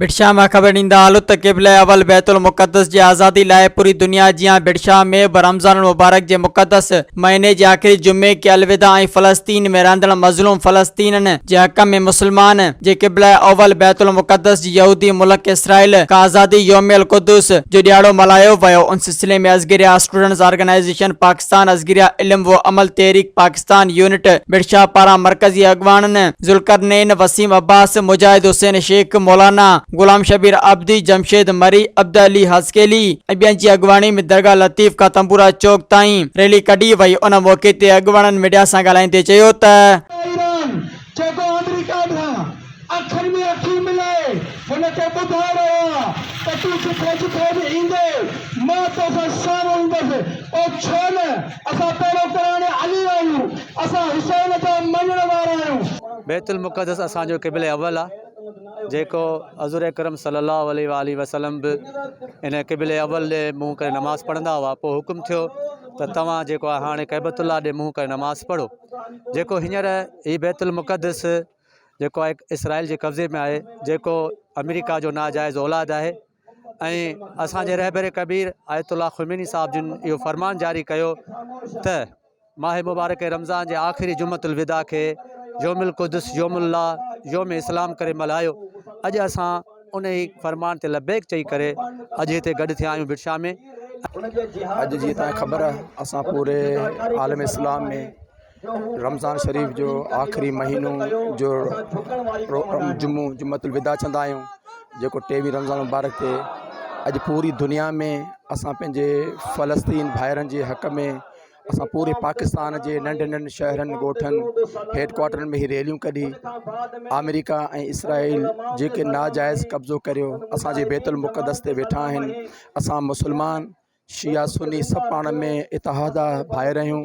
ڀٽشاهه مان خبر ڏيندا هلو ته قبله اول بيت المقدس جي آزادي لاء پوري دنيا جيان ڀٽشاهه ۾ به رمضان المبارڪ جي مقدس مهيني جي آخري جمعي کي الوداع ۽ فلسطين ۾ رهندڙ مظلوم فلسطينن جي حق ۾ مسلمان جي قبله اول بيت المقدس جي يهودي ملڪ اسرائيل کان آزادي يوم القدس جو ڏهاڙو ملهايو ويو ان سلسلي ۾ اصغريه اسٽوڊنٽس آرگنائيزيشن پاڪستان اصغريه علم و عمل تحريڪ پاڪستان يونٽ ڀٽشاهه پاران مرڪزي اڳواڻن ذوالقرنين، وسيم عباس، مجاهد حسين شيخ، مولانا غلام شبير عابدي، جمشيد مري، عبد علي حسڪيلي ۽ ٻين جي اڳواڻي ۾ درگاهه لطيف کان تنبورا چوڪ تائين ريلي ڪڍي وئي، ان موقعي تي اڳواڻن ميڊيا سان ڳالهائيندي چيو ته. ايران جيڪو آمريڪا سان اکين ۾ اکيون ملائي هن کي ٻڌائي رهيو آهي ته تون جٿي جٿي به ايندين مان توسان سامهون ايندس، پوء ڇو نه اسان پيروڪاران علي آهيون، اسان حسين جا مڃڻ وارا آهيون. بيت المقدس اسان جو قبله اول آ جيڪو حضور اڪرم صلي الله عليه واٰله وسلم به ان قبله اول ڏي منهن ڪري نماز پڙهندا هئا پوء حڪم ٿيو ته توهان جيڪو آ هاڻي ڪعبة الله ڏي منهن ڪري نماز پڙهو جيڪو هينئر هي بيت المقدس جيڪو آهي اسرائيل جي قبضي ۾ آهي جيڪو آمريڪا جو ناجائز اولاد آهي ۽ اسان جي رهبر ڪبير آيت الله خميني صاحب جن اهو فرمان جاري ڪيو ته ماه مبارڪ رمضان جي آخري جمعة الوداع کي يوم القدس يوم الله يوم اسلام ڪري ملهايو اڄ اسان ان ئي فرمان تي لبيڪ چئي ڪري اڄ هتي گڏ ٿيا آهيون ڀٽ شاهه ۾. اڄ جيئن تهان کي خبر آهي اسان پوري عالم اسلام ۾ رمضان شريف جو آخري مهينو جو جمعو جمعة الوداع چوندا آهيون جيڪو ٽيويهه رمضان مبارڪ تي اڄ پوري دنيا ۾ اسان پنهنجي فلسطين ڀائرن جي حق ۾ اسان پوري پاڪستان جي ننڍن ننڍن شهرن ڳوٺن هيڊ ڪوارٽرن ۾ هي ريليون ڪڍي آمريڪا ۽ اسرائيل جيڪي ناجائز قبضو ڪريو اسانجي بيت المقدس تي ويٺا آهن اسان مسلمان شيعا سني سڀ پاڻ ۾ اتحاد ڀائر آهيون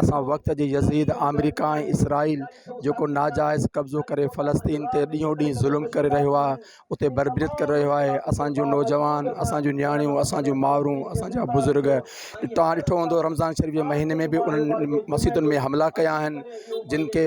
اسان وقت جي يزيد آمريڪا ۽ اسرائيل جيڪو ناجائز قبضو ڪري فلسطين تي ڏينهون ڏينهن ظلم ڪري رهيو آهي اتي بربريت ڪري رهيو آهي اسانجو نوجوان اسانجون نياڻيون اسانجون مائرون اسانجا بزرگ توهان ڏٺو هوندو رمضان شريف جي مهيني ۾ به انهن مسجدن ۾ حملا ڪيا آهن جن کي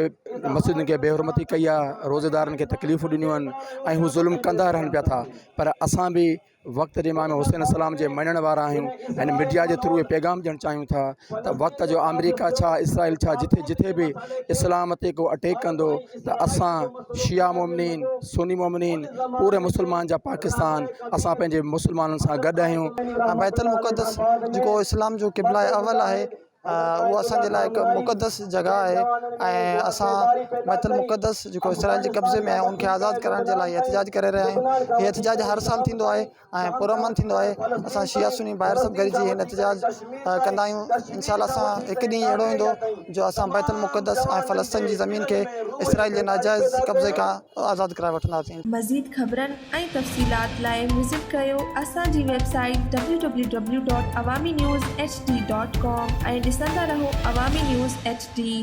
مسجدن کي بيحرمتي ڪئي آهي روزيدارن کي تڪليفون ڏنيون آهن ۽ هو ظلم ڪندا رهن پيا ٿا پر اسان به وقت جي امام حسين السلام جي مڃڻ وارا آهيون ۽ ميڊيا جي ٿرو اهي پيغام ڏيڻ چاهيون ٿا ته وقت جو آمريڪا ڇا اسرائيل ڇا جٿي جٿي به اسلام تي ڪو اٽيڪ ڪندو ته اسان شيعا مومنين سني مومنين پوري مسلمان جا پاڪستان اسان پنهنجي مسلمانن سان گڏ آهيون. بيت المقدس جيڪو اسلام جو قبله اول آهي اهو اسان جي لاء هڪ مقدس جڳهه آهي ۽ اسان بيت المقدس جيڪو اسرائيل جي قبضي ۾ آهي ان کي آزاد ڪرائڻ جي لاء احتجاج ڪري رهيا آهيون هي احتجاج هر سال ٿيندو آهي ۽ پرامن ٿيندو آهي اسان شيعا سني ڀائر سڀ گڏجي هن احتجاج ڪندا آهيون انشاء الله اسان هڪ ڏينهن اهڙو ايندو جو اسان بيت المقدس ۽ فلسطين جي زمين کي اسرائيل جي ناجائز قبضي کان آزاد ڪرائي وٺنداسين. مزيد خبرن ۽ تفصيلات لاء وزٽ ڪريو اسان جي website W W W dot Awami news H D dot com ۽ ڏسندا رهو عوامي نيوز ايڇ ڊي.